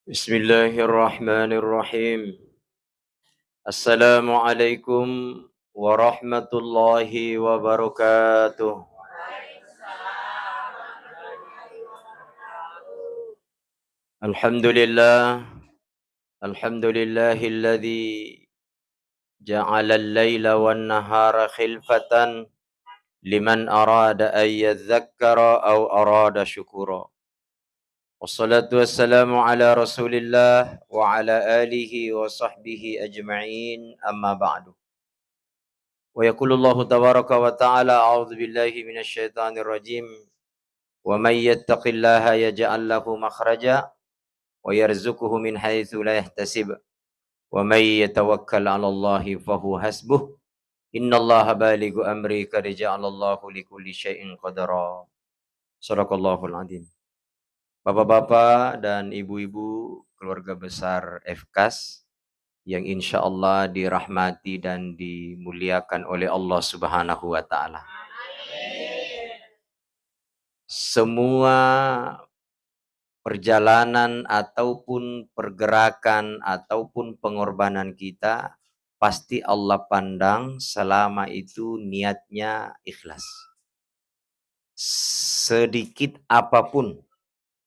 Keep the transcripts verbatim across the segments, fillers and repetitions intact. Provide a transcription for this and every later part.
Bismillahirrahmanirrahim. Assalamualaikum warahmatullahi wabarakatuh. Alhamdulillah. Alhamdulillahilladzi ja'alal laila wan nahara khilfatan liman arada ay yadzakkara aw arada syukura. Wassalatu wassalamu ala Rasulillah wa ala alihi wa sahbihi ajma'in, amma ba'du. Wa yaqulullahu tabaraka wa ta'ala, a'udzu billahi minasy syaithanir rajim. Wa may yattaqillaha yaj'al lahu makhraja wa yarzuqhu min haitsu la yahtasib. Wa may yatawakkal 'alallahi fahuwa hasbuh. Innallaha balighu amri qad ja'alallahu likulli syai'in qadara. Sadaqallahul adzim. Bapak-bapak dan ibu-ibu, keluarga besar F K A S yang insya Allah dirahmati dan dimuliakan oleh Allah Subhanahu wa Ta'ala. Semua perjalanan ataupun pergerakan ataupun pengorbanan kita, pasti Allah pandang selama itu niatnya ikhlas. Sedikit apapun,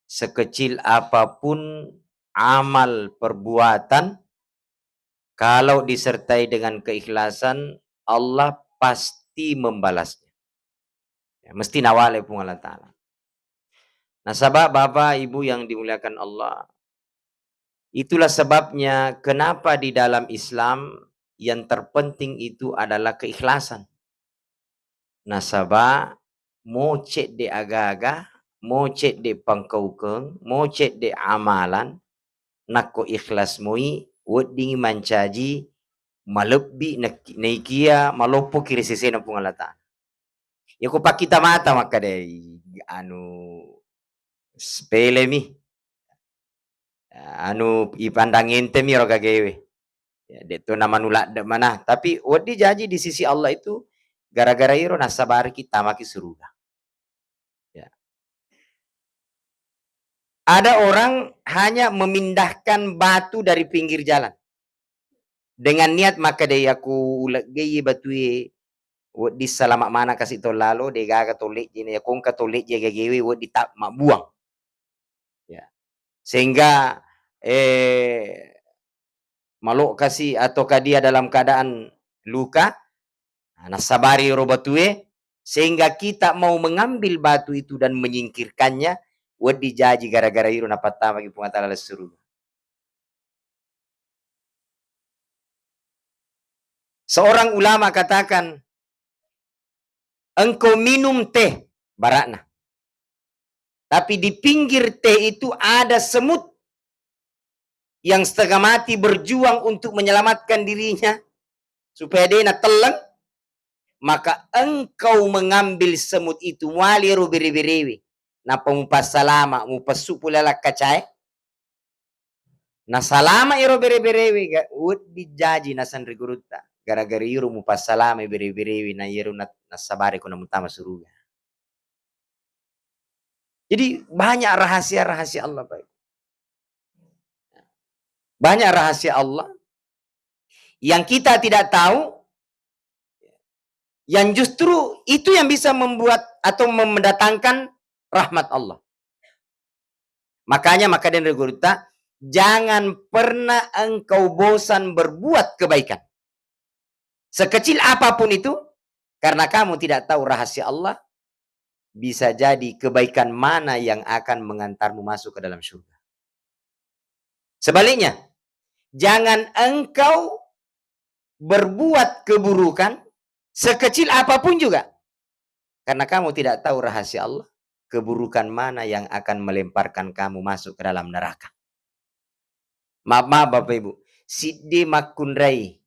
sekecil apapun amal perbuatan, kalau disertai dengan keikhlasan, Allah pasti membalasnya. Ya, mesti nawale Puang Allah Ta'ala. Nasaba, Bapak Ibu yang dimuliakan Allah, itulah sebabnya kenapa di dalam Islam yang terpenting itu adalah keikhlasan. Nasaba, mo cedde' aga-aga, mo cedde' pangkaukeng, mo cedde' amalan, nakko ikhlas moi, weddingngi mancaji malebbi' nak-, naikia maloppoki ri sesena Puang Allah Ta'ala. Yako pakkita mata makkeda, anu, sepele mi. Anu, ipandang enteng mi ro gagewe. Ya, de' to namanu ladde' mana. Tapi wedding jaji di sisi Allah itu gara-gara iro nassabariki tamaki suruga. Ya. Ada orang hanya memindahkan batu dari pinggir jalan. Dengan niat makkeda, "Iya ku uleggei batue, wedding salama' maneng kasi' to lalo, de' gaga to lejje, na iya ko engka to lejje gagewe, wedding ta-, mabbuang." Ya. Sehingga, eh, malo' kasi' ataukah dia dalam keadaan luka, nah, nassabari ro batue, sehingga kita mau mengambil batu itu dan menyingkirkannya, wedding jaji gara-gara iro napattamaki Puang Allah Ta'ala suruga. Seorang ulama katakan, engkau minum teh, bara'na. Tapi di pinggir teh itu ada semut yang setengah mati berjuang untuk menyelamatkan dirinya supaya de' natelleng, maka engkau mengambil semut itu, muali ero bere-berewe, nappa mupassalama', mupessu' pole laleng kacae, nasalama' ero bere-berewe, ga-, wedding jaji naseng ri gurutta, gara-gara iro mupassalama' bere-berewe, na iyaro na-, nassabari ko namutama suruga. Jadi, banyak rahasia-rahasia Allah, Pak. Banyak rahasia Allah yang kita tidak tahu, yang justru itu yang bisa membuat atau mendatangkan rahmat Allah. Makanya, makkeda ri gurutta, jangan pernah engkau bosan berbuat kebaikan. Sekecil apapun itu, karena kamu tidak tahu rahasia Allah, bisa jadi kebaikan mana yang akan mengantarmu masuk ke dalam surga. Sebaliknya, jangan engkau berbuat keburukan sekecil apapun juga, karena kamu tidak tahu rahasia Allah, keburukan mana yang akan melemparkan kamu masuk ke dalam neraka. Maaf-maaf, Bapak Ibu, siddi makkunrai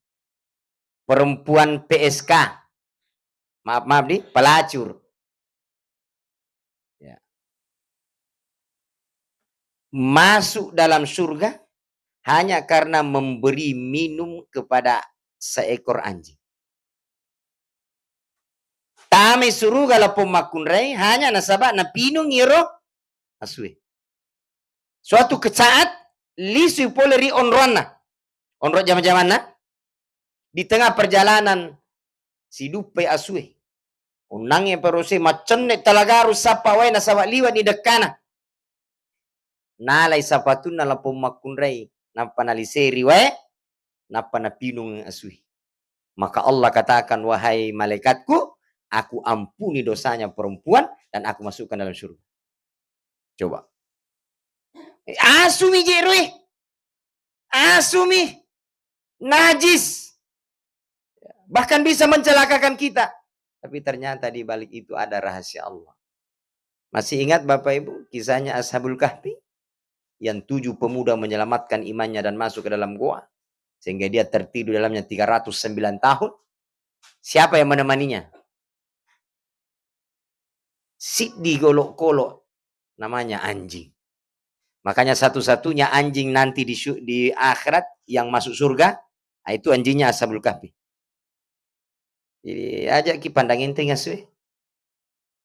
perempuan P S K, maaf-maaf di, pelacur. Ya. Masuk dalam surga hanya karena memberi minum kepada seekor anjing. Tamai suruga lapong makkunrai hanya nasaba napinung iyaro asue. Suatu ke-, saat lisui pole ri onroanna. Onro jama-jamanna, di tengah perjalanan siduppai asue. Onnangnge parose maccenne talagaru sappa wae nasaba liwani dekkana. Nalai sapatunna lapong makkunrai, nappa naliseri wae, nappa napinung asui. Maka Allah katakan, "Wahai malaikatku, aku ampuni dosanya perempuan dan aku masukkan dalam surga." Coba. Asumi jeroe. Asumi. Najis. Bahkan bisa mencelakakan kita. Tapi ternyata di balik itu ada rahasia Allah. Masih ingat Bapak Ibu kisahnya Ashabul Kahfi? Yang tujuh pemuda menyelamatkan imannya dan masuk ke dalam goa. Sehingga dia tertidur dalamnya tiga ratus sembilan tahun. Siapa yang menemaninya? Siddi golok-golok namanya anjing. Makanya satu-satunya anjing nanti di syu-, di akhirat yang masuk surga, ah, itu anjingnya Ashabul Kahfi. Jadi, aja ki pandang enteng asu e.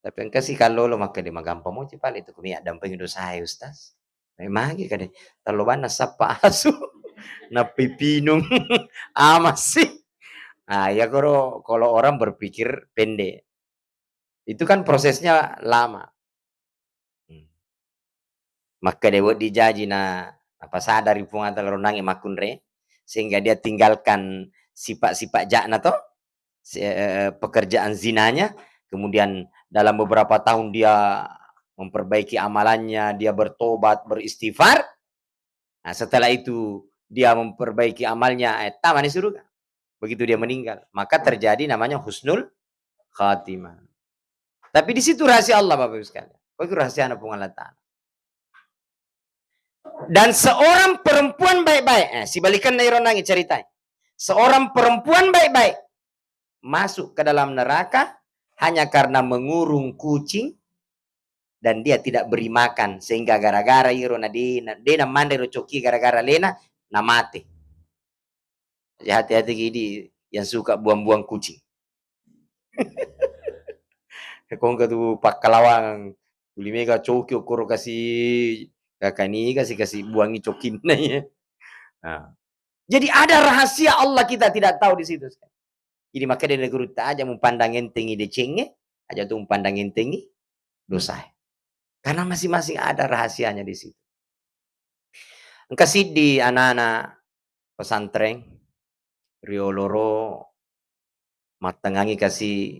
Tapi engka si kallolo makkeda magampang moci pale tu kumi addampengi dosa e, Ustaz. Memang kade, tallo banna sappa asu. Nappi pinung. Amasi. Nah, ya koro, kalau orang berpikir pendek. Itu kan prosesnya lama. Hmm. Makkeda wedding jaji na, napasadari Puang Allah Ta'ala ronangi makkunrai, sehingga dia tinggalkan sifat-sifat jakna to, se-, eh, pekerjaan zinanya, kemudian dalam beberapa tahun dia memperbaiki amalannya, dia bertobat, beristighfar. Nah, setelah itu dia memperbaiki amalnya, eh, tamani surga. Begitu dia meninggal, maka terjadi namanya husnul khatimah. Tapi di situ rahasia Allah, Bapak Ibu sekalian. Kok itu rahasiana Puang Allah Ta'ala. Dan seorang perempuan baik-baik, eh, sibalikanna iro nangi ceritai. Seorang perempuan baik-baik masuk ke dalam neraka hanya karena mengurung kucing dan dia tidak beri makan, sehingga gara-gara iro na de-, na, de namanre ro coki gara-gara lena, namate. Ya, hati-hati gidi yang suka buang-buang kucing. Kongka tu pakkalawangang, tuli mega coki okkoro kasi kakani, kasi, kasi buangi cokinna ya. Nah. Jadi ada rahasia Allah kita tidak tahu di situ. Jadi makkeda gurutta, aja mupandang entengi decengnge, aja tu mupandang entengi dosae. Karena masing-masing ada rahasianya di situ. Engka siddi anak-anak pesantren riolo ro mattengangi kasi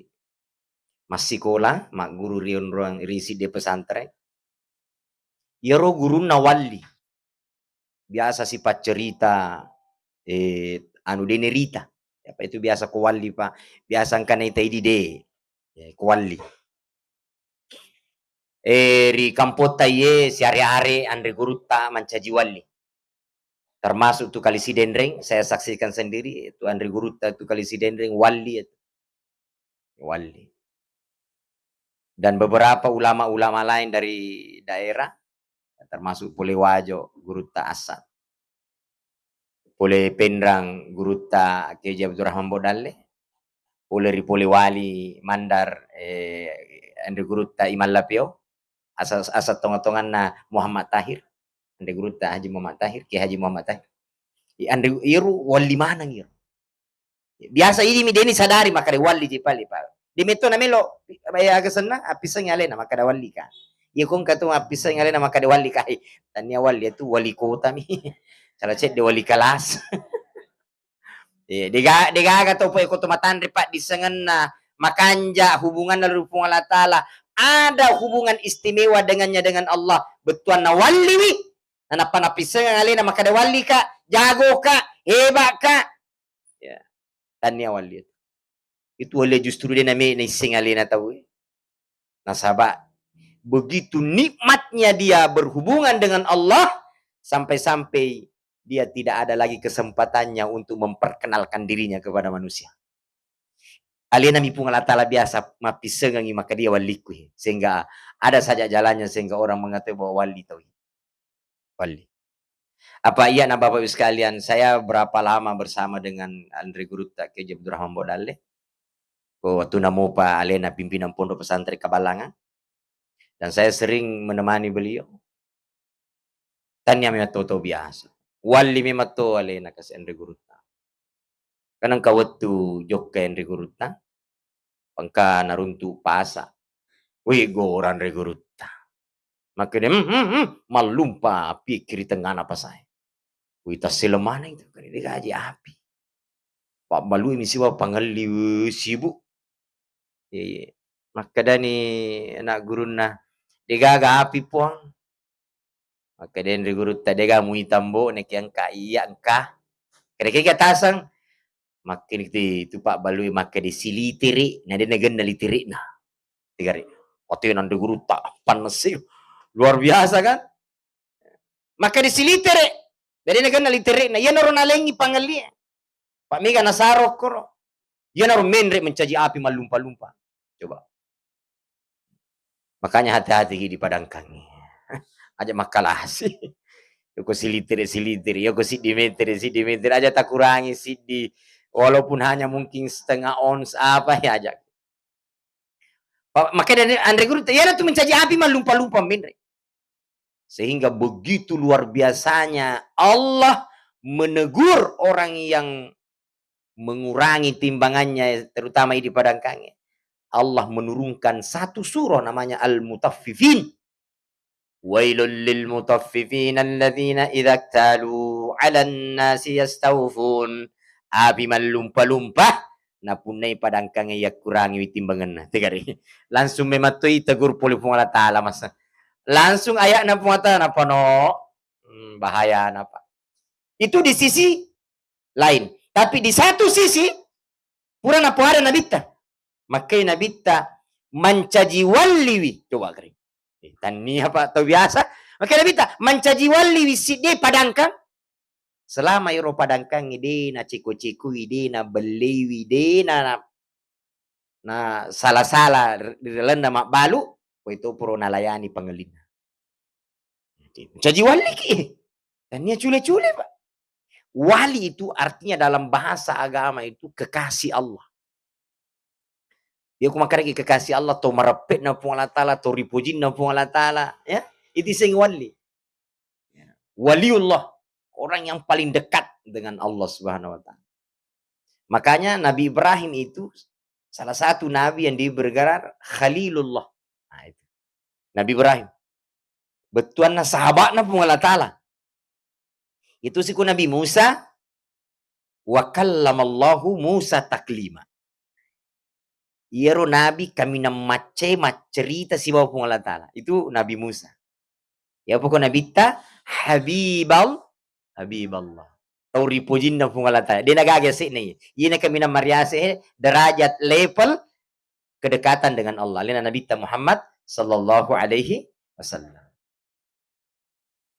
massikola, magguru ri onroang ri siddi pesantren. Iyaro gurunna Walli. Biasa sipaccerita, eh, anu, dene rita. Apa itu biasa ko Walli, Pak? Biasa engka naita idi de. Ya, ko Walli. Eh, ri kampotta iye siare-are anre gurutta mancaji Walli. Termasuk tu Kali Sidenreng, saya saksikan sendiri, tu anre gurutta tu Kali Sidenreng, Walli itu. Walli. Dan beberapa ulama-ulama lain dari daerah, termasuk pole Wajo, gurutta Asad. Pole Penrang, gurutta Kiai Abdurrahman Bodalle. Pole ri Polewali Mandar, eh, anre gurutta Imam Lapeo. Asal, asal tonga-tonganna Muhammad Tahir. Anre gurutta Haji Muhammad Tahir, Kiai Haji Muhammad Tahir. I anre iru Walli maneng iru. Biasa idi mi deni sadari makkeda Walli ji pale, Pak. Di metto na melo, eh, aga senna, appisengi alena makkeda Walli ka. Iya kongka tu appisengi alena makkeda Walli ka. Eh, tania Walli itu wali kota mi. Salah cedde wali kelas. Eh, dega-, degaga to pole ko to matanre paddisengenna makanja hubunganna ri Puang Allah Ta'ala. Ada hubungan istimewa dengannya dengan Allah. Bettuanna Walli wi. Nanappa nappissengeng alena makkeda Walli ka, jago ka, heba ka. Ya. Tania Walli itu. Itu Walli justru de name naisseng alena tau. Nasaba begitu nikmatnya dia berhubungan dengan Allah, sampai-sampai dia tidak ada lagi kesempatannya untuk memperkenalkan dirinya kepada manusia. Alena mi Puang Allah Ta'ala biasa mappissengengi makkeda Wallikku, sehingga ada saja jalannya sehingga orang mengetahui bahwa Walli tau. Walli. Apa iya na Bapak Ibu sekalian, saya berapa lama bersama dengan anre gurutta Kiai Abdurrahman Bodalle. Ko wattunna mopa alena pimpinan Pondok Pesantren Kabalangan. Dan saya sering menemani beliau. Tania memang to-to biasa. Walli memang to alena kasi anre gurutta. Kan engka wettu jokka anre gurutta, engka naruntu pasa. Wih, gora anre gurutta. Makkeda, "Hmm, hmm, hmm," mallumpa api ri tengngana pasae. Wih, tassele maneng tu, kan de gaji api. Pabbalui mi sibawa pangelli, wih, sibuk. Iya, iya. Makkedani anak gurunna, "Degaga api, Puang." Makkeda anre gurutta, "Dega muita mbo, neke engka iya engka." Kira-kira taseng, makkeda tu, tu pabbalui makkeda silitere, na de nagenna literekna. Tegare. Wate nanre gurutta, pannesi. Luar biasa kan? Makkeda silitere, de nagenna literekna. Iyanaro nalengi pangellie. Pa mega nasaro koro. Iyanaro menre mencaji api mallumpa-lumpa. Coba. Makanya hati-hati ki di padangkangi. Aja makkalasi. Yoko silitere-silitere, yoko siddi metere, siddi metere. Aja takurangi siddi. Walaupun hanya mungkin setengah ons apa ya aja. Pa-, makanya dari anre gurutta, iyanatu mencaji api mallumpa-lumpa menre. Sehingga begitu luar biasanya Allah menegur orang yang mengurangi timbangannya, terutama di padangkange. Allah menurunkan satu surah namanya Al-Mutaffifin. "Wailul lil mutaffifin alladzina idza iktalu 'alan nasi yastawfun." Api mallumpa-lumpa, napunnai padangkange yakkurangiwi timbangenna. Tegari. Langsung memang toi tegur pole Puang Allah Taala, masa. Langsung ayatna Puang Allah Taala, napa no? Hmm, bahaya napa? Itu di sisi lain. Tapi di satu sisi, pura napoada nabitta. Makkai nabitta mancaji walliwi. Coba kari. Eh, tannia pa tau biasa. Makkai nabitta mancaji walliwi sidde padangkang. Selama iro padangkangnge de naceko-cekoi, de nabelleiwi, de na, na sala-sala ri lalenna mabbalu, poi to pura nalayani pangellinna. Caji walliki. Tannia cule-cule, Pak. Wali itu artinya dalam bahasa agama itu kekasih Allah. Iya, ku makkedaki kekasih Allah, to mareppe'na Puang Allah Taala, to ripojinna Puang Allah Taala, ya. Itu seng wali. Ya. Waliullah, orang yang paling dekat dengan Allah Subhanahu wa Taala. Makanya Nabi Ibrahim itu salah satu nabi yang diberi gelar Khalilullah. Nah, itu. Nabi Ibrahim. Bettuanna sahabatna Puang Allah Taala. Itu siku Nabi Musa, "Wa kallamallahu Musa taklima." Iyaro nabi kaminang macce, maccerita sibawa Puang Allah Taala. Itu Nabi Musa. Iya poko nabitta habibal-, habiballah. Tau ripojinna Puang Allah Taala. De nagaga se'na iya. Iyana kaminang mariase, derajat, level kedekatan dengan Allah. Alena Nabitta Muhammad sallallahu alaihi wasallam.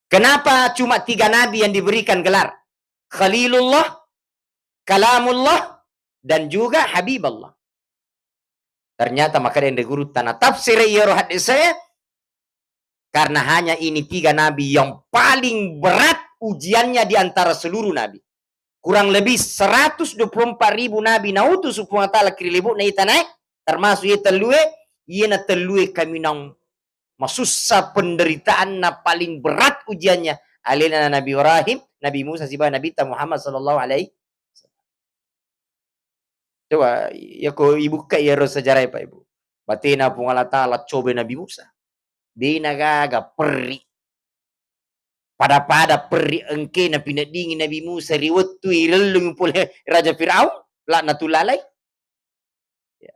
Kenapa cuma tiga nabi yang diberikan gelar? Khalilullah, Kalamullah, dan juga Habiballah. Ternyata makkeda anre gurutta natafsir iyaro hadise, karena hanya ini tiga nabi yang paling berat ujiannya di antara seluruh nabi. Kurang lebih seratus dua puluh empat ribu nabi nautus Puang Allah Taala ki ri lebo'na itanae, termasuk iya tellue, iyana tellue kaminang masussa penderitaanna, paling berat ujiannya. Alena Nabi Ibrahim, Nabi Musa, sibawa Nabitta Muhammad sallallahu alaihi wasallam. Coba, yako ibukka iyaro sejarah, Pak Ibu. Batena Puang Allah Taala coba Nabi Musa. De nagaga perri. Pada-pada perri engke napineddingi Nabi Musa ri wettu irellung pole Raja Firaun, laknatullah alaih. Ya.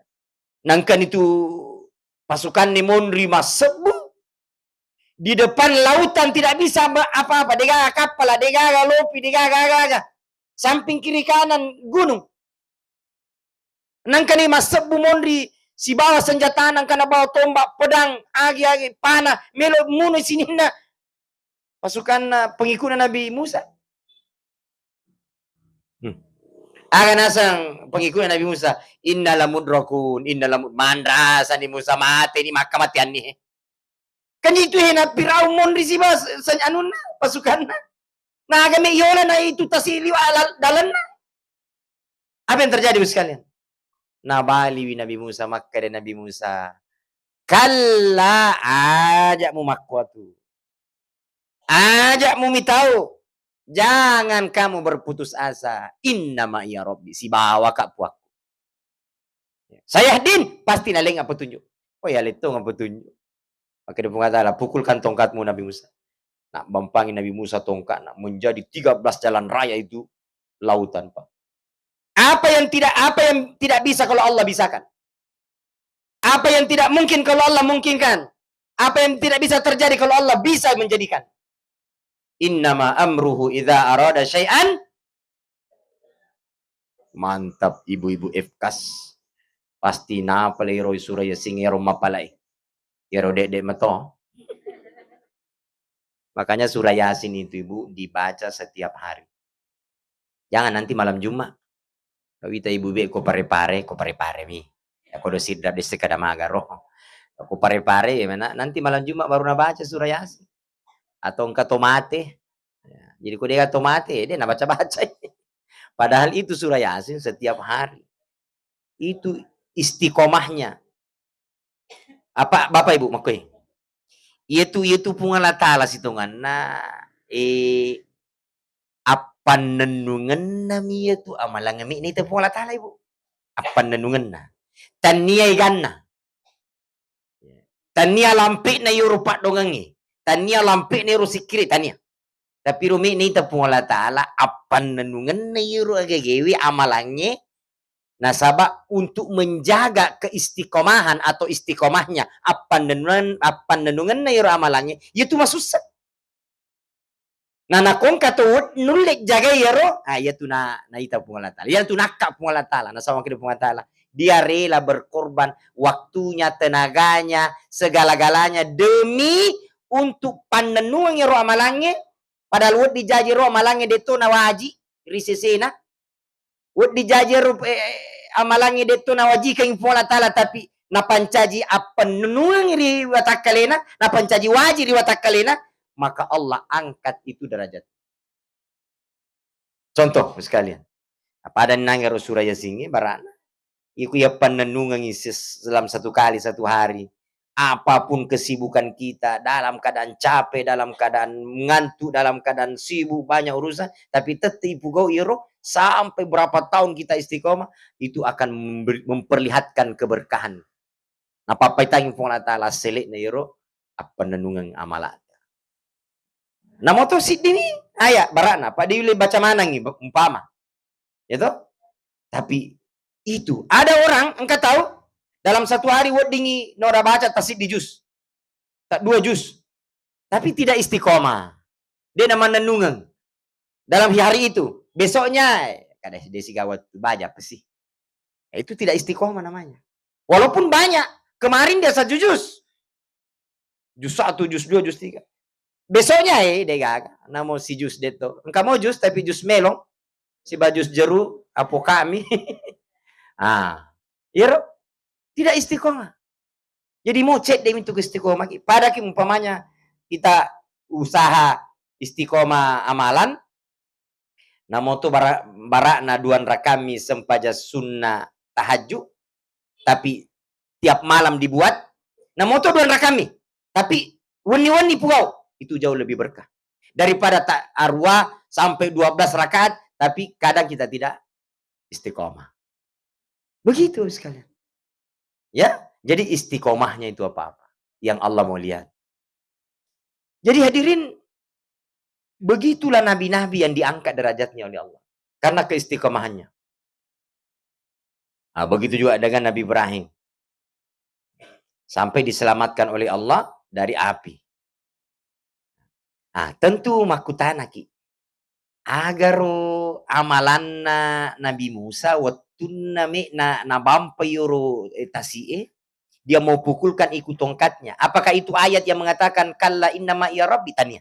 Nangkani tu pasukanni monri massebbu di depan lautan, tidak bisa ba-, apa-apa, degaga kappala, degaga lopi, degaga gaga. Samping kiri kanan gunung. Nangkani massebbu monri sibawa senjatana, engkana bawa tombak, pedang, agi-agi, panah, melo muno sininna pasukanna pengikutna Nabi Musa. Hmm. Aga naseng pengikutna Nabi Musa, "Inna lamudrakun, inna lamud-," manrasani Musa, mateni, makka mati anni he. Kan itu he na Firaun monri siba se-, se-, anunna, pasukanna. Naga me yola na itu tasi liwa alal-, dalenna. Apa yang terjadi, Ibu sekalian? Nabaliwi Nabi Musa, makkeda Nabi Musa, "Kalla, aja mumakkuatu. Aja' mumi tau, jangan kamu berputus asa. Inna ma'iya Rabbi, sibawaka' puakku. Sayahdin, pasti nalengnga petunjuk. Oh ya, lettong petunjuk. Makkeda Puang Allah Ta'ala, "Pukulkan tongkatmu, Nabi Musa." Nabbampangi Nabi Musa tongkatna, menjadi tiga belas jalan raya itu lautan, Pak. Apa yang tidak, apa yang tidak bisa kalau Allah bisakan? Apa yang tidak mungkin kalau Allah mungkinkan? Apa yang tidak bisa terjadi kalau Allah bisa menjadikan? Innama amruhu idza arada syai'an. Mantap, ibu-ibu F kas. Pasti napalai ro Surah Yasin ero mapalai. Ero dek-dek meto. Makanya Surah Yasin itu, Ibu, dibaca setiap hari. Jangan nanti malam Jumat. Kawita ibu be ko pare-pare, ko pare-pare mi. Ya, ko do sidda desse kada magaro. Ko pare-pare, ya, mana, nanti malam Jumat baru nabaca Surah Yasin. Atau engka to mate. Ya, jadi ko dia to mate, dia nabaca-baca. Padahal itu Surah Yasin setiap hari. Itu istiqomahnya. Apa, Bapak Ibu, makkoi? Iyatu, iyatu Puang Allah Ta'ala sitonganna, eh, appannennungennami iyatu amalangnge me'na ita Puang Allah Ta'ala, Ibu. Appannennungenna. Tannia eganna. Tannia lampe'na iyaro paddongengnge. Tannia lampe'na iyaro sikkiri, tannia. Tapi ro me'na ita Puang Allah Ta'ala, appannennungenna iyaro agagewe amalangnge, nasaba untuk menjaga keistiqomahan atau istiqomahnya, appannennungan-, appannennungenna iyaro amalangnge, iyatu masussa. Na nakongka to wed-, nulle jagai iyaro, ah, iyatu na, naita Puang Allah Ta'ala. Iyatu nakka Puang Allah Ta'ala, nasaba makkeda Puang Allah Ta'ala, dia rela berkorban waktunya, tenaganya, segala-galanya demi untuk pannennungeng iyaro amalangnge, padahal wedding jaji ro amalangnge de'to nawaji ri sesena. Wedding jaji ero, eh, amalangnge de'to nawajikeng Puang Allah Ta'ala, tapi napancaji appennunung ri watakkalena, napancaji wajib ri watakkalena, maka Allah angkat itu derajat. Contoh sekalian, apa ada nangero Surah Yasin, barana. Iku yappannennungengi ses-, dalam satu kali, satu hari. Apapun kesibukan kita, dalam keadaan capek, dalam keadaan ngantuk, dalam keadaan sibuk, banyak urusan, tapi tetap ipugau iro sampai berapa tahun kita istiqomah, itu akan memberi-, memperlihatkan keberkahan. Napappaitangi Puang Allah Ta'ala sele'na iro appannennungeng amalata. Namoto siddimi aya barana, apa diule baca manangi, umpama. Ya toh? Tapi itu, ada orang engka tau dalam satu hari weddingi nora baca tasiddi jus, tak dua jus. Tapi tidak istiqomah. Dia namannennungeng dalam hari itu. Besoknya, eh, kada desi gawat baca apa sih? Itu tidak istiqomah namanya. Walaupun banyak, kemarin dia satu jus. Jus satu, jus dua, jus tiga. Besoknya, eh, de gaga. Namo si jus de'to. Engka mo jus, tapi jus melong. Siba jus jeruk, apo kami. Ah, iyaro. Tidak istiqomah. Jadi mo cedde mi tu istiqomah ki. Padaki umpamanya kita usaha istiqomah amalan, namoto bara-, bara'na duan rakami sempajang sunna tahajud, tapi tiap malam dibuat, namoto duan rakami, tapi wenni-wenni pugau, itu jauh lebih berkah daripada ta-, arua sampai dua belas rakaat, tapi kadang kita tidak istiqomah. Begitu sekalian. Ya, jadi istiqomahnya itu apa-apa yang Allah mau lihat. Jadi hadirin, begitulah nabi-nabi yang diangkat derajatnya oleh Allah karena keistiqomahannya. Ah, begitu juga dengan Nabi Ibrahim. Sampai diselamatkan oleh Allah dari api. Ah, tentu makkutanaki, agaro amalanna Nabi Musa wettunna me'na nabampa iyoro, eh, tasi'e, dia mau pukulkan iku tongkatnya. Apakah itu ayat yang mengatakan, "Kalla inna ma'iya Rabbi"? Tania.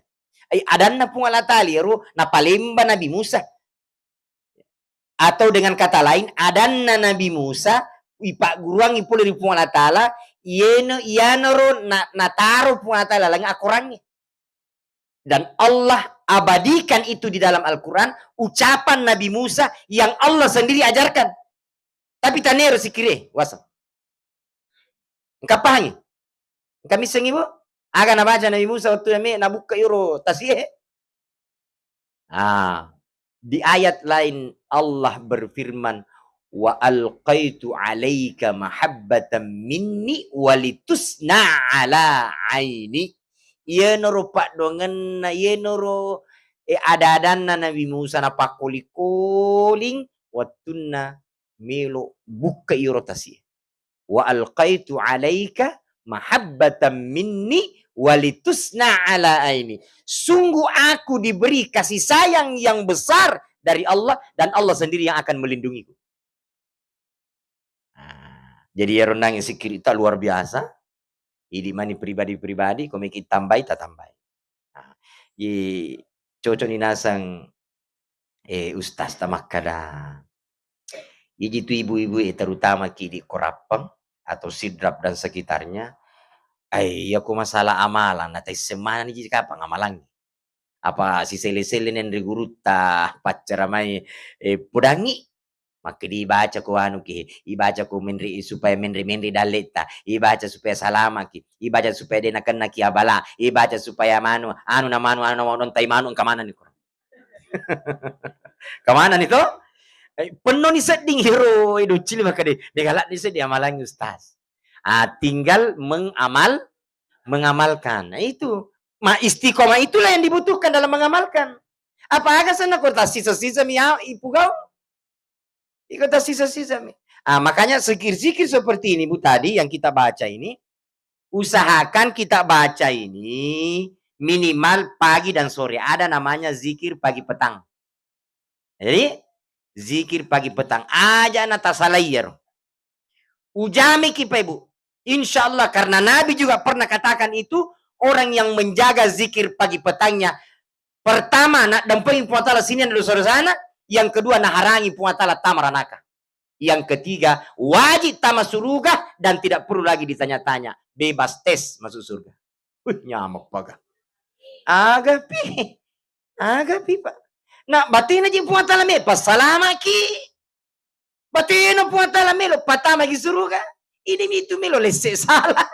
Eh, adanna Puang Allah Ta'ala iyaro napalemba Nabi Musa. Atau dengan kata lain, adanna Nabi Musa ipagguruangngi pole ri Puang Allah Ta'ala, iyena-, iyanaro na-, nataro Puang Allah Ta'ala laleng akorangnge. Dan Allah abadikan itu di dalam Al-Quran, ucapan Nabi Musa yang Allah sendiri ajarkan. Tapi tanero sikire, wasa. Engka pahangi? Engka missengi, Bu? Aga nabaca Nabi Musa wettu me nabukka iyaro tasie? Ah, di ayat lain Allah berfirman, "Wa alqaitu alaika mahabbatan minni walitusna ala aini." Iyenaro paddoangenna, iyenaro, eh, ada-adanna Nabi Musa napakkoli-koling wettunna melo bukka iyaro tasie. "Wa alqaitu alaika mahabbatan minni walitusna ala aini." Sungguh aku diberi kasih sayang yang besar dari Allah, dan Allah sendiri yang akan melindungiku. Nah, jadi iyaro nangnge sikkiritta luar biasa. Idi mani pribadi-pribadi, ko meki tambai, tatambai. Nah, i cocok ni naseng, eh, ustaz ta makkada. Iji tu ibu-ibu, eh, terutama ki di Korappeng atau Sidrap dan sekitarnya, ai, iya ko masalah amalan, na taisseng maneng ji kapang amalangngi. Apa sisele-sele nenre gurutta paccaramai, eh, podangngi. Makkedi ibaca ko anu ki, ibaca ko menre, supaya menre-menre dalletta, ibaca supaya salama ki, ibaca supaya de nakenna ki abala, ibaca supaya manu, anu na manu, anu na manu, tai manu engka manenni ko. Kamanani to? Eh, pennoni sedding hero, eh, doccili makkede, de galak ni sedding amalangngi ustaz. Ah, tinggal mengamal, mengamalkan. Nah, itu. Ma, istiqomah itulah yang dibutuhkan dalam mengamalkan. Apa aga senna ko tassisa-sisa mi ya, ipugau? Iko tassisa-sisa mi. Ah, makanya zikir-zikir seperti ini, Bu, tadi yang kita baca ini, usahakan kita baca ini minimal pagi dan sore. Ada namanya zikir pagi petang. Jadi, zikir pagi petang. Aja na tasalai iyaro. Ujamiki pa, Ibu. Insya Allah, karena Nabi juga pernah katakan itu, orang yang menjaga zikir pagi petangnya, pertama, naddampengi Puang Ta'ala sininna dosa-dosana, yang kedua, naharangi Puang Ta'ala tama ranaka. Yang ketiga, wajib tama suruga dan tidak perlu lagi ditanya-tanya. Bebas tes masuk surga. Wih, nyameng paga. Agapi. Agapi, Pak. Nah, batena ji Puang Ta'ala me, passalamaki. Batena Puang Ta'ala melo, patamaki suruga. Ini mitu melo lesse sala.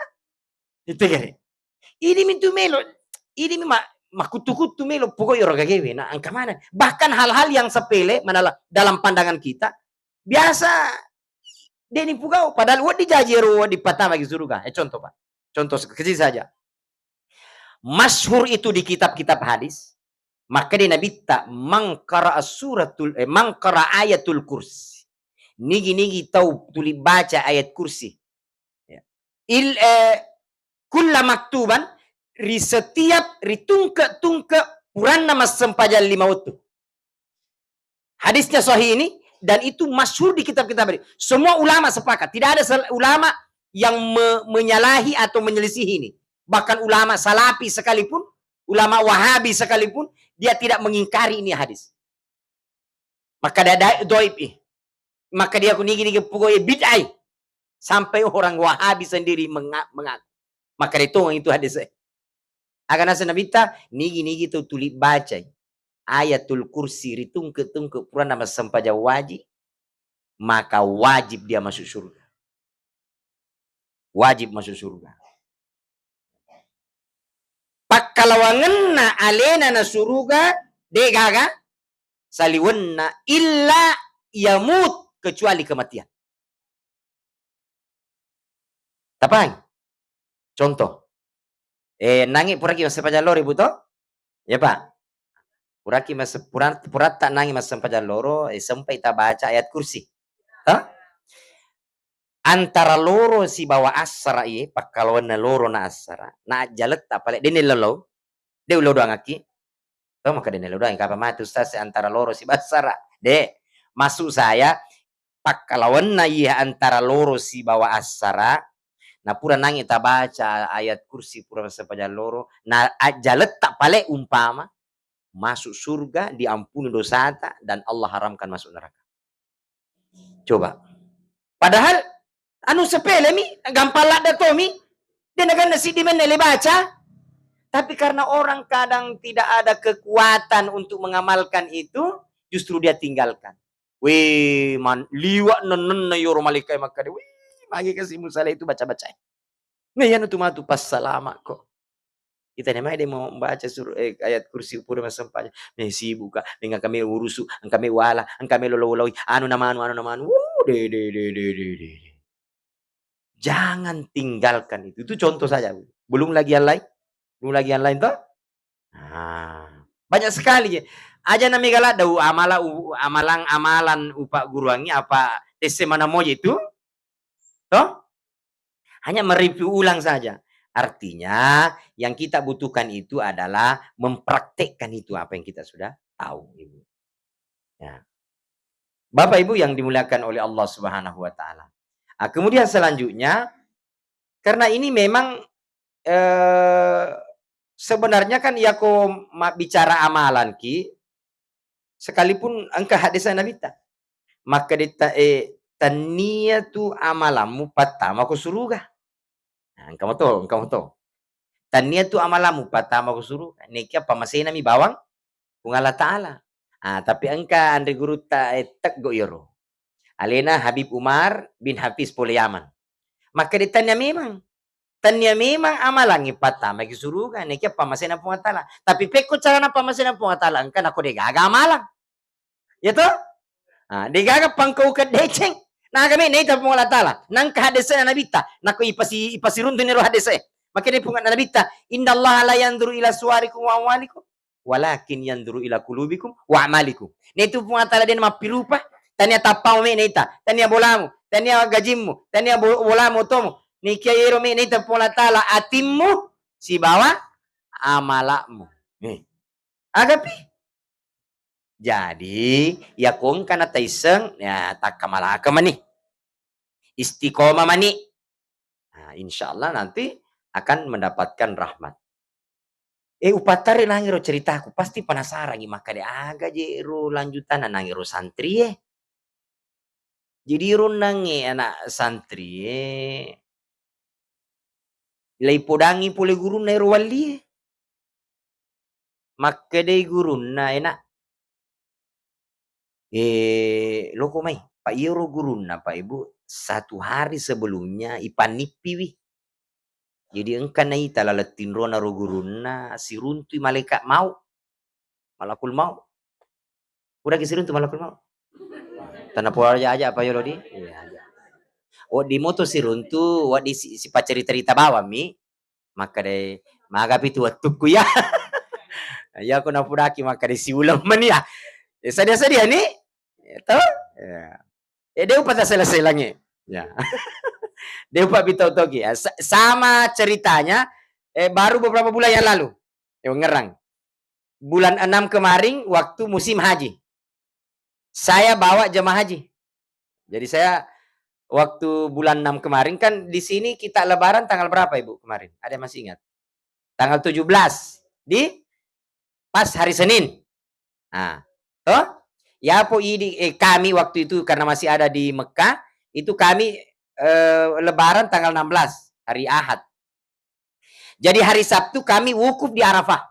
Itu kere. Ini mitu melo, ini mi ma-, makuttu-kuttu melo, pokoknya ora gagewe, nah, angka mana. Bahkan hal-hal yang sepele, mana la-, dalam pandangan kita, biasa, deni pugau, padahal wedding jaji ero, wedding patamaki suruga. Eh, contoh, Pak. Contoh se-, kecil saja. Masyhur itu di kitab-kitab hadis, makkeda Nabitta, "Man qara'a suratul, eh, man qara'a ayatul kursi." Nigi-nigi tau tuli baca ayat kursi. Ya. Il-, eh, kulla maktuban, ri setiap, ri tungke-tungke puranna massempajang lima wettu. Hadisnya sahih ini, dan itu masyhur di kitab-kitab hadis. Semua ulama sepakat, tidak ada sel-, ulama yang me-, menyalahi atau menyelisih ini. Bahkan ulama Salafi sekalipun, ulama Wahabi sekalipun, dia tidak mengingkari ini hadis. Maka dia da-, doib, ih. Maka dia kunigi-nigi pugo, eh, bid'ah. Sampai orang Wahabi sendiri menga-, mengaku. Maka dia tongeng itu hadis, eh. Aga naseng Nabitta, nigi-nigi tu tuli bacai Ayatul Kursi ri tungke-tungke purana massempajang wajib, maka wajib dia masuk surga. Wajib masuk surga. Pakkalawangenna alena na suruga de gaga saliwenna illa yamut, kecuali kematian. Tapai? Contoh. Eh, nangi puraki massempajang loro, Ibu, to? Ya, Pak. Puraki mas-, pura-, puratta nangi massempajang loro, eh, sempai tabaca ayat kursi. To? Antara loro sibawa assara, iye, pakkalawanna loro na assara, na ajjaletta pale, dene lolo, de ulo doangakki. To, maka dene lolo doang, kapa matu Ustaz, antara loro sibawa assara? De, maksud saya, pakkalawanna iya antara loro sibawa assara, na pura nangi tabaca ayat kursi pura massempajang loro, na ajjaletta pale umpama, masuk surga, diampuni dosata, dan Allah haramkan masuk neraka. Coba. Padahal, anu sepele mi, gampang ladda to mi, de naganna siddi menne le baca. Tapi karena orang kadang tidak ada kekuatan untuk mengamalkan itu, justru dia tinggalkan. Weh, man-, liwa nennenna yoro malaikat makkada, weh, magi kasi musala itu baca-baca. Nah, iyana tu matu passalama ko. Kita ne mai de mau membaca sur-, eh, ayat kursi pura massempajang. Me sibuk ka, me engka me urusu, engka me wala, engka me lolo-loloi, anu namanu, anu namanu. Wuh, de, de, de. Jangan tinggalkan itu. Itu contoh saja. Belum lagi yang lain. Belum lagi yang lain toh. Nah, banyak sekali je. Aja na mega ladda u-, amala u-, amalang-amalan upagguruangngi apa tesse mana moje itu. Toh? Hanya mereview ulang saja. Artinya, yang kita butuhkan itu adalah mempraktekkan itu apa yang kita sudah tahu, Ibu. Ya. Bapak Ibu yang dimuliakan oleh Allah Subhanahu wa Ta'ala. Ah, kemudian selanjutnya, karena ini memang, eh, sebenarnya kan iya ko mabbicara amalan ki, sekalipun engka hadis Nabitta. Makkeda ta-, eh, tania tu amalammu pattama ko suruga. Nah, engka moto, engka moto. Tania tu amalammu pattama ko suruga. Nekia pamasenami bawang Puang Allah Ta'ala. Ah, tapi engka anre gurutta, eh, teggo iyaro. Alena Habib Umar bin Hafiz pole Yaman. Makkeda tania memang. Tania memang amalangngi pattamaki suruga, nekia pammasena Puang Allah Ta'ala. Tapi pekko carana pammasena Puang Allah Ta'ala, engka nako degaga amalang. Ya toh? Ah, degaga pangkau kedeceng. Naga me naita Puang Allah Ta'ala. Nangka hadesena Nabitta. Nako ipasi-, ipasiruntu niro hadese. Makanya Puang Nabitta, "Innallaha la yanzuru ila suwarikum wa amwalikum, walakin yanzuru ila qulubikum wa amalikum." Naitu Puang Allah Ta'ala de mappirupa, tania tappamu me naita, tania bolamu, tania gajimmu, tania bo-, bolamu otomu. Nekia ero me naita Puang Allah Ta'ala atimmu sibawa amalakmu. Nih. Agapi? Jadi, iya ko engka nataisseng, ya, takkamalaka mani. Istiqomah mani. Nah, insya Allah nanti akan mendapatkan rahmat. Eh, upattare nangiro ceritaku, pasti penasarangi makkeda aga je ro lanjutanna nangiro santri e. Jadi ro nangnge anak santri e, laipodangi pole gurunna ero walli e. Makkedai gurunna, "Enak, eh, loko mai." Pak, iyaro gurunna, Pak Ibu, satu hari sebelumnya ipannippiwi. Jadi engka naita laleng tinrona ro gurunna, siruntui malaikat maut, malakul maut. Puraki siruntu malakul maut. Tanapola aja, aja apa yolo di? Iya, aja. Wedding moto siruntu, wedding si-, sipacerita-cerita bawammi. Makkedai, "Magapi tu wettukku ya." Iya ko napudaki makkedai siuleng mani ya. Eh, sadia-sadia ni. Ya, toh? Ya. Eh, de upa tasela-selangi. Ya. De upa bitau toki. Ya, sa-, sama ceritanya, eh, baru beberapa bulan yang lalu. Eh, ngerang. Bulan enam kemarin waktu musim haji. Saya bawa jemaah haji. Jadi saya waktu bulan enam kemarin kan di sini kita lebaran tanggal berapa, Ibu, kemarin? Ada yang masih ingat? Tanggal tujuh belas di pas hari Senin. Nah, toh? Ya, po idi, eh, kami waktu itu karena masih ada di Mekah, itu kami, eh, lebaran tanggal enam belas, hari Ahad. Jadi hari Sabtu kami wukuf di Arafah.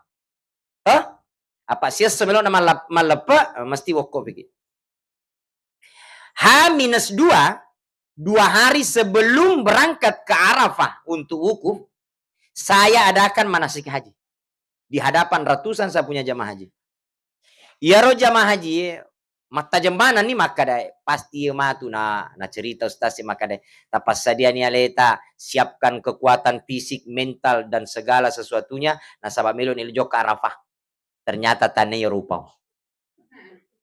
Toh? Apa siesso melo'na mallep-, malleppe, eh, mesti wukuf iki. H minus dua, dua hari sebelum berangkat ke Arafah untuk wukuf, saya adakan manasik haji di hadapan ratusan saya punya jamaah haji. Iyaro jamaah haji mattajeng manenni makkeda, pasti matu na, nacerita ustaz e makkeda, "Tapassadiani aleta, siapkan kekuatan fisik, mental, dan segala sesuatunya, nasaba melo ni jokka Arafah." Ternyata tania iyaro upau.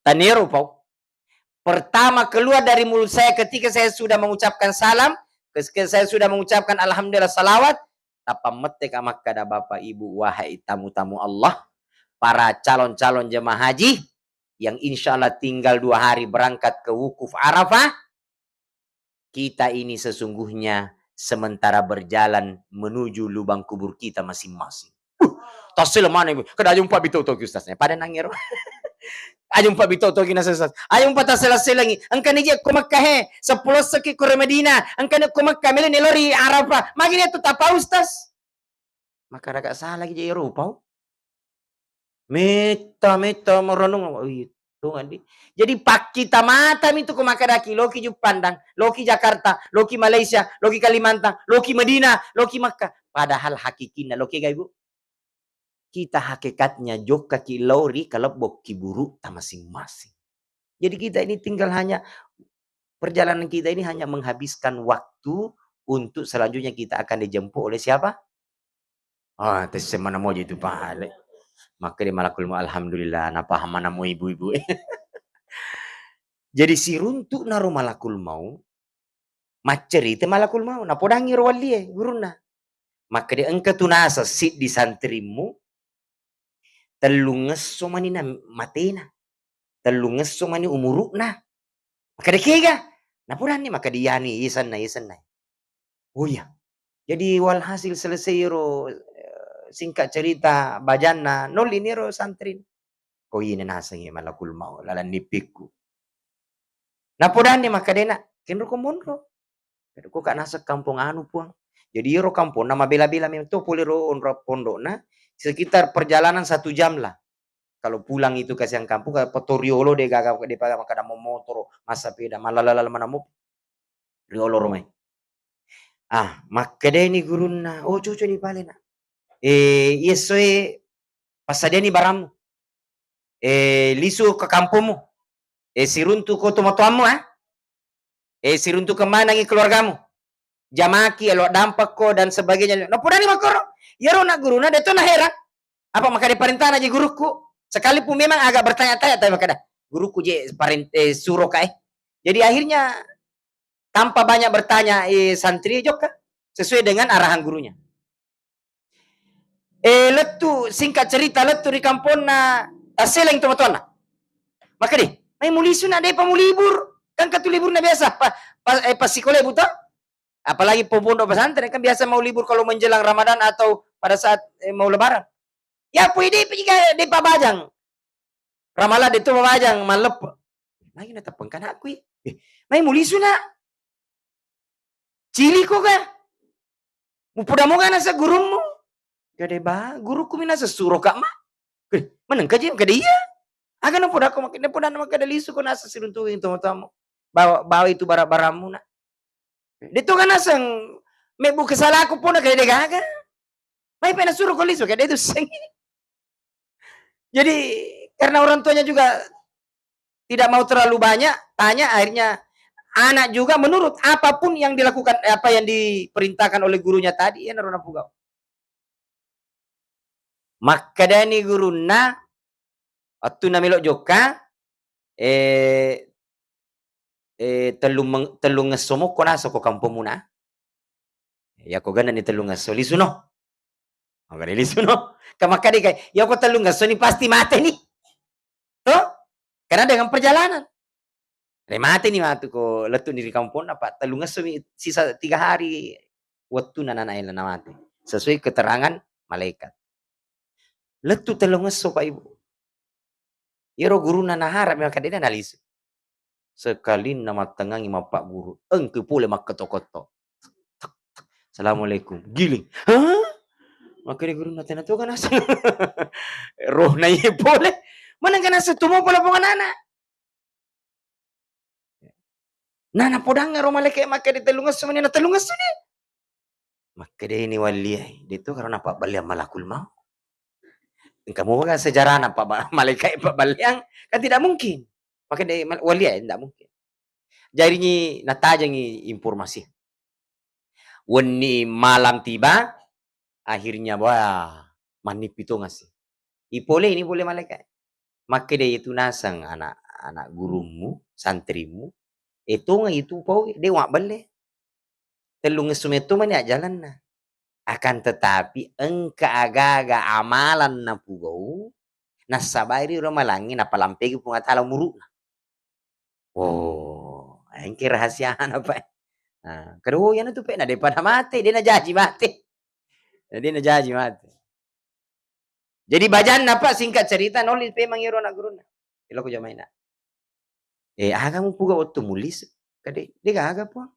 Tania iyaro upau. Pertama keluar dari mulut saya ketika saya sudah mengucapkan salam, ketika saya sudah mengucapkan alhamdulillah salawat, tappa metteka makkeda, Bapak Ibu, wahai tamu-tamu Allah, para calon-calon jemaah haji yang insya Allah tinggal dua hari berangkat ke wukuf Arafah, kita ini sesungguhnya sementara berjalan menuju lubang kubur kita masing-masing. Uh, tassela maneng, Bu. Kada aja umpa bito toki, Ustaz. Eh, pada nangero. Aja umpa bito toki nasa, Ustaz. Aja umpa tassela-selangi. Engka ni je ko Mekah, he. Seppulo seki ko Madinah. Engka ni ko Mekah, melo ni lori Arafah. Magi ni tu tapa, Ustaz. Maka raka salah ki je Eropa. Metta, metta merenung. Wih, tuh, Andi. Jadi pakkita mata mi tu ko makkadaki, loki Juppandang, loki Jakarta, loki Malaysia, loki Kalimantan, loki Madinah, loki Makkah. Padahal hakikinna loki ga, Ibu? kita hakikatnya jokkaki lao ri kalebbokki burukta masing-masing. Jadi kita ini tinggal hanya, perjalanan kita ini hanya menghabiskan waktu untuk selanjutnya kita akan dijemput oleh siapa? Ah, tesseng mana moji tu pale. Makkeda malakul mau, alhamdulillah, napaham mana mau ibu-ibu. Jadi siruntuk naro malakul mau, maccerita malakul mau, napodangi ro wallie gurunna. Makkeda engka tu naseng siddi santrimu, tellungesso mani na matena, tellungesso mani umuru'na. Makkeda kega? Napodanni makkeda iyani, isenna, isenna. Oh iya. Jadi walhasil selesai ro, eh, singkat cerita bajanna, nolli ni ro santri. Ko ina nasengngi malakul mau laleng nippikku. Napodanni makkedena, kenro ko monro. Ko ka naseng kampong anu, Puang. Jadi iyaro kamponna mabela-bela memang to pole ro onro pondokna, sekitar perjalanan satu jam lah. Kalau pulang itu kasihan kampung, kalau peto riolo de gaga, de paga makkeda momotoro, massapeda, mallalala manamo riolo romai. Ah, makkedani gurunna, oh, cocok ni pale na. Eh, iya essoe passadiani barammu. Eh, lisu ke kampommu. Eh, siruntu ko tomatoammu, ah. Eh, siruntu kemanangi keluargamu. Jamaki, elo dampakko dan sebagainya. Napodani makkoro. Iyaro na guruna de to na heran. Apa makkeda parentana je gurukku. Sekalipun memang agak bertanya-tanya tapi makkeda gurukku je parent-, eh, suro kae. Jadi akhirnya tanpa banyak bertanya, eh, santri jokka sesuai dengan arahan gurunya. Eh, lettu, singkat cerita, lettu ri kamponna tasseleng tomatoanna. Makkeda, mai mulisu na depa mulibur. Kan katu liburna biasa, pa, pa, eh, pas sikola buta. Apalagi po pondok pesantren kan biasa mau libur kalau menjelang Ramadan atau pada saat, eh, mau lebaran. Ya, pui depa jika depa bajang. Ramalang de to mabajang malleppe. Mai nateppeng kanakku i. Eh, mai mulisu na. Ciliko ka. Mupoda moga naseng gurummu. Gade ba, gurukku mi naseng suro ka ma. Eh, meneng ka je, gade iya. Aga napodakko makkeda, podana makkeda lisu ko naseng siruntuweng tomatoammu. Bawa, bawa itu bara-barammu na. De to ga naseng mebbu kesalaku pona gade gaga. Mai pe nasuro ko lisu, kede tu sengi. Jadi, karena orang tuanya juga tidak mau terlalu banyak tanya, akhirnya anak juga menurut apapun yang dilakukan, apa yang diperintahkan oleh gurunya tadi, iyanaro napugau. Makkedani gurunna, wettunna melo jokka, eh, eh, tellung meng-, tellungesso mokko naseng ko kampommu na. Iyako gennani tellungesso, lisuno. Magari lisuno. Ka makkeda kai, iyako tellungesso ni pasti mate ni. To? Karena dengan perjalanan. Re mate ni matu ko lettu ni ri kamponna, Pak. Tellungesso mi, sisa tiga hari wettunna nana ela na mate. Sesuai keterangan malaikat. Lettu tellungesso, Pak Ibu. Iyaro gurunna naharap mi makkeda nalisu. Sekalinna mattengngangi mappagguru, engka pole makketto-ketto. Assalamualaikum. Giling. Hah? Makkeda gurunna, tena to kan asal. Rohna iye pole. Mana kan asal tumo pole pong anak-anak. Na, napodangnga ro malaika makkeda tellungesso mani, na tellungesso ni. Makkedai ni walliai, de to karena pabballiang malakul maut. Engka moga sejarahna pabba-, malaika pabballiang, kan tidak mungkin. Makkedai mal-, walliai, tidak mungkin. Jadi ni natajengi informasi. Wenni malam tiba, akhirnya, wah, mannippi tongasi. Ipoleni pole malaika. Makkeda, "Itu naseng anak, anak gurummu, santrimu, eh, tonga itu pau, de wabbelle. Tellungesso metto mani ajjalenna. Akan tetapi engka aga-aga amalan napugau, nassabai ri Ramalangnge, napalampegi Puang Allah Taala umuru'na." Oh, engke rahasiana, Pak. Nah, kedua, iyana tu, Pak, na depa na mate, de na jaji mate. Na de na jaji mate. Jadi bajanna, Pak, singkat cerita, nolli pemang iyaro anak gurunna. Iloko jamaina. Eh, aga mupuga wettu mulis? Kade, de gaga, Puang.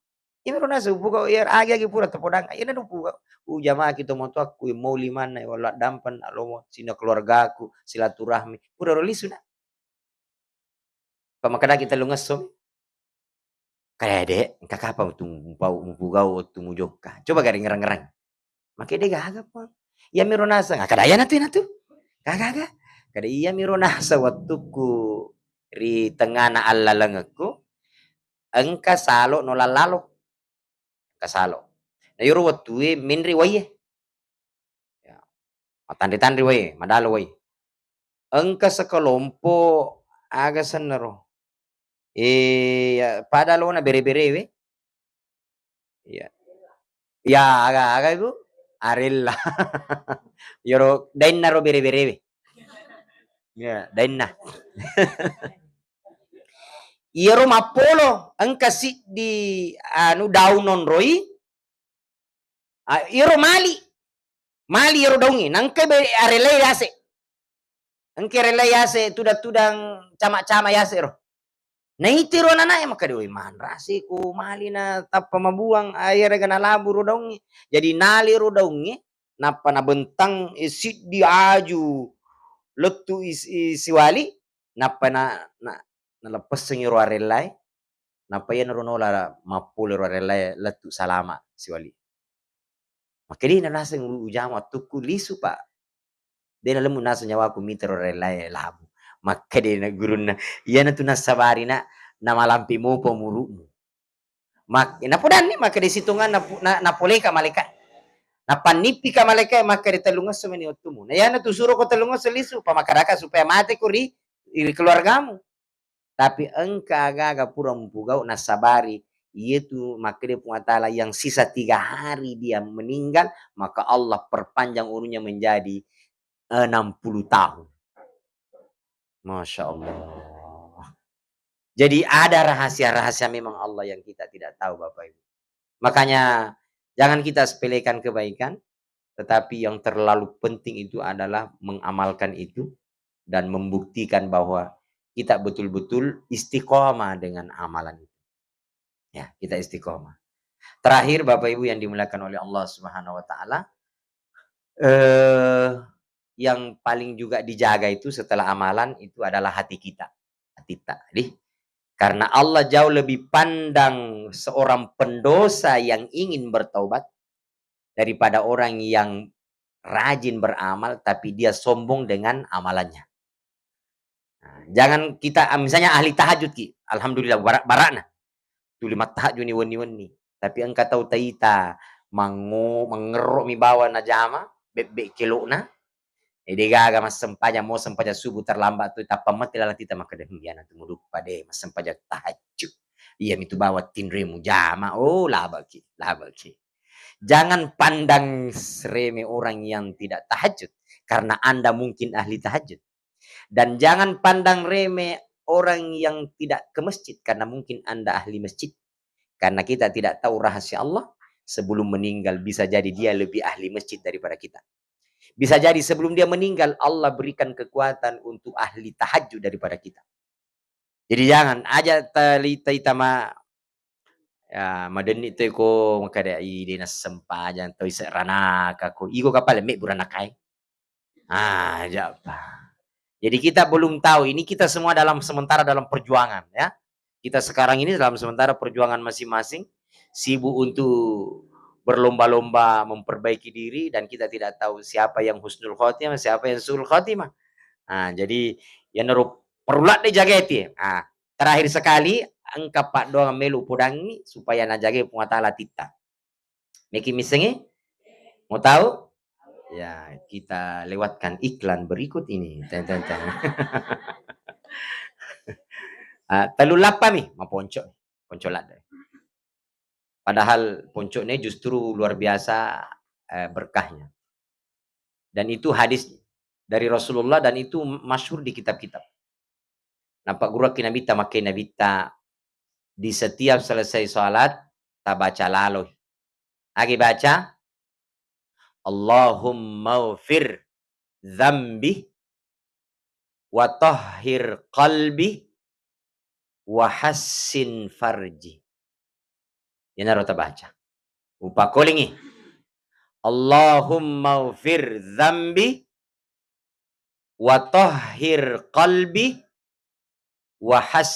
Iyaro naseng upuga, iya, agi-agi pura tepodang. Iyana upuga. Ujamaki tomatoakku, mau limanna, wala dampan, alomo, sina keluargaku, silaturahmi. Pura ro lisuna. Pamakkedaki tellungesso. Kada, Dek, engka kapang tu mupau-, mupugau wettu mujokka. Coba gare ngerang-ngerang. Makkeda, de gaga, Puang. Iyamiro naseng. Ah, kada iyana tu, iyana tu. Kagaga? Kada iyamiro nasa wettukku ri tengngana allalengekku, engka salo nola lalo. Engka salo. Na iyaro wettue menre waie. Ya. Matanre-tanre wae, madalo wae. Engka sekelompok aga sennaro. Eh, ya, pada lona bere-berewe. Iya. Ya, aga, aga iku? Arella. Iyaro dainna ro bere-berewe. Ya, dainna. Iyaro mappolo engka siddi anu daung nonroi, ah, iyaro mali. Mali iyaro daungnge, nangka be arellai yase. Engka arellai yase, tudang-tudang cama-cama yase ro. Naitiro anana'e makkeda, "Oi, manrasi ko mali na tappa mabuang, ah, iyarega nalabu ro daungnge." Jadi nali ro daungnge, nappa nabentang, eh, siddi aju lettu is-, i-, siwali, nappa na, na, naleppessengngi ro arellae, nappa iyanaro nola mappole ro arellae lettu salama siwali. Makkedai naseng u-, ujama wettukku lisu, Pak. De nalemmu naseng nyawaku mita ro arellae labu. Makkedai na gurunna, iyanatu nassabari na, namalampe mopa umuru'mu. Mak-, napodanni makkeda sitonganna pu-, na-, napoleka malaika. Napannippika malaika makkeda tellungesso meni wettumu. Na iyanatu suroko tellungesso lisu, pamakkedaka supaya mateko ri, ri keluargamu. Tapi engka aga-aga pura mupugau nassabari, iyatu makkeda Puang Allah Taala yang sisa tiga hari dia meninggal, maka Allah perpanjang umurnya menjadi enam puluh tahun. Masya Allah. Jadi ada rahasia-rahasia memang Allah yang kita tidak tahu, Bapak Ibu. Makanya jangan kita sepelekan kebaikan, tetapi yang terlalu penting itu adalah mengamalkan itu dan membuktikan bahwa kita betul-betul istiqomah dengan amalan itu. Ya, kita istiqomah. Terakhir, Bapak Ibu yang dimuliakan oleh Allah Subhanahu wa Ta'ala, eh, yang paling juga dijaga itu setelah amalan itu adalah hati kita, hatitta. Jadi, karena Allah jauh lebih pandang seorang pendosa yang ingin bertaubat daripada orang yang rajin beramal tapi dia sombong dengan amalannya. Nah, jangan kita, ah, misalnya ahli tahajud ki, alhamdulillah, bara-, bara'na. Tuli mattahajuni wenni-wenni. Tapi engka tau taita mangngo-, mangngerro'mi bawang najama, bebbe' kelo'na. Eh, degaga massempajang, mau sempajang subuh terlambat tu, tappa matti laleng tita makkeda, "Hmm, iyanatu muduppa de, massempajang tahajud. Iyamitu bawang tinroi mujama." Oh, labaki, labaki. Jangan pandang s-, remeh orang yang tidak tahajud, karena Anda mungkin ahli tahajud. Dan jangan pandang remeh orang yang tidak ke masjid, karena mungkin Anda ahli masjid. Karena kita tidak tahu rahasia Allah, sebelum meninggal bisa jadi dia lebih ahli masjid daripada kita. Bisa jadi sebelum dia meninggal, Allah berikan kekuatan untuk ahli tahajud daripada kita. Jadi jangan, aja tali-, taita ma-, ya, madenni toi ko makkeda, "Ih, de nassempajang toi seranaka ko." Iko kapale mebbu ranakae. Ah, japa. Jadi kita belum tahu, ini kita semua dalam, sementara dalam perjuangan, ya. Kita sekarang ini dalam sementara perjuangan masing-masing, sibuk untuk berlomba-lomba memperbaiki diri dan kita tidak tahu siapa yang husnul khotimah, siapa yang su'ul khotimah. Ah, jadi, iyanaro perlu ladde jagae ti. Ah, terakhir sekali, engka paddoang melo upodangngi supaya najagai Puang Allah Taala titta. Meki missengngi? Mau tahu? Ya, kita lewatkan iklan berikut ini. Teng, teng, teng. Ah, tellu lappa mi, maponco. Ponco ladde. Padahal ponco ini justru luar biasa, eh, berkahnya. Dan itu hadis dari Rasulullah dan itu masyhur di kitab-kitab. Nappagguruakki Nabitta, makkedai Nabitta, di setiap selesai salat, tabaca laloi. Agi baca, "Allahummaghfir dzambi wa tahhir qalbi wa hassin farji." Iyanaro tabaca. Upakolingi. "Allahummaghfir dzambi wa tahhir qalbi wa hassin